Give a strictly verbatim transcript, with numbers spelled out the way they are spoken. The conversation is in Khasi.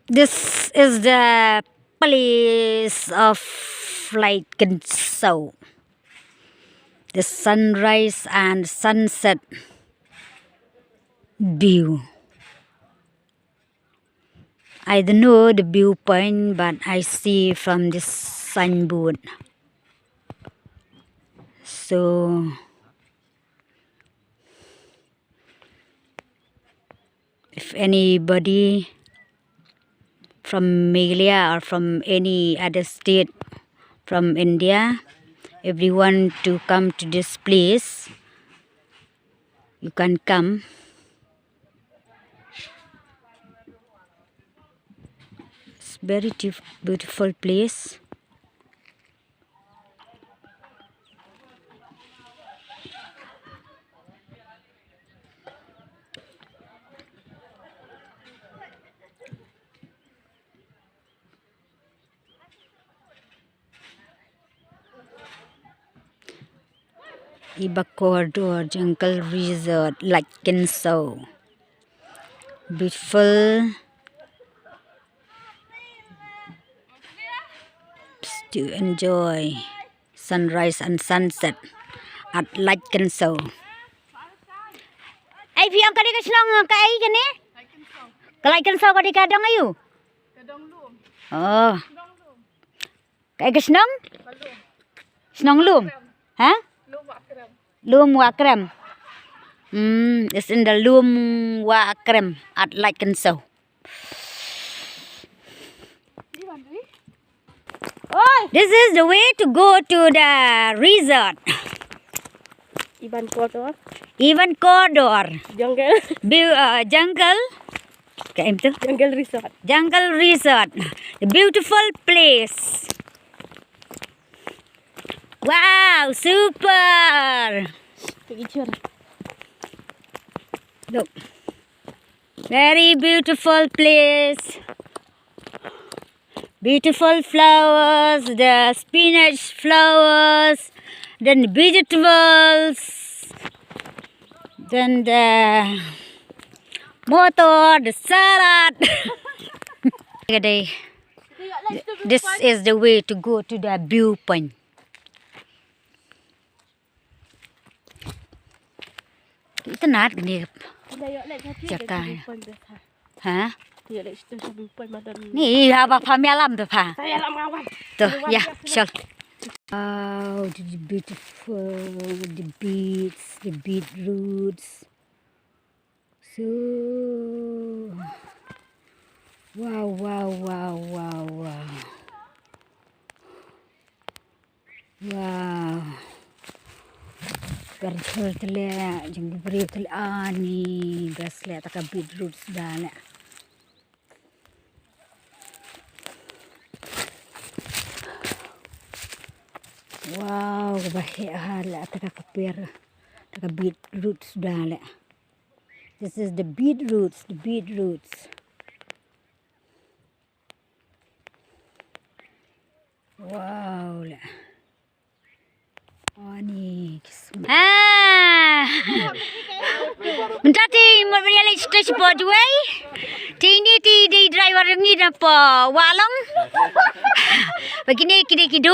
This is the place of Lake Kenso. The sunrise and sunset view. I don't know the viewpoint, but I see from this signboard. So, if anybody from Meghalaya or from any other state from India, if you want to come to this place, you can come. It's very tif- beautiful place. Iba Corridor Jungle Resort, Lake Kenso. Beautiful to enjoy sunrise and sunset at Lake Kenso. Ai phi ong ka dei ka shnong ka ai kane? Ka Lake Kenso ka dei ka dong aiu? Oh. Ka ai ka shnong? Shnong Lum. Ha? Lum Wakrem. Hmm, it's in the Lum Wakrem at Lake Kenso. This is the way to go to the resort. Iban Corridor. Iban Corridor. Jungle. Beau- uh, jungle. Ka em tu? Jungle Resort. Jungle Resort. A beautiful place. Wow, super. Picture. Look. Very beautiful place. Beautiful flowers, the spinach flowers, then vegetables, then the motor, the salad. This is the way to go to the viewpoint. Itynnad kane ka jaka. Ha? Ni ha ba pha mih lam tu pha. To ya, shol. Wow, the beautiful, the beets, the beetroots. So, wow, wow, wow, wow, wow. Wow. Kar jhur tele, jong bri tele ani, bas le ta ka beetroots da le. Wow, ba he ha le ta ka per, ta ka beetroots da le. This is the beetroots, the beetroots. Wow, le. Ani, kismat. Ah. Mynta te mut ban ïaleit sha Sipor Duwai. Te ini te dei driver ngi na po Walong. Ba kine kine ki do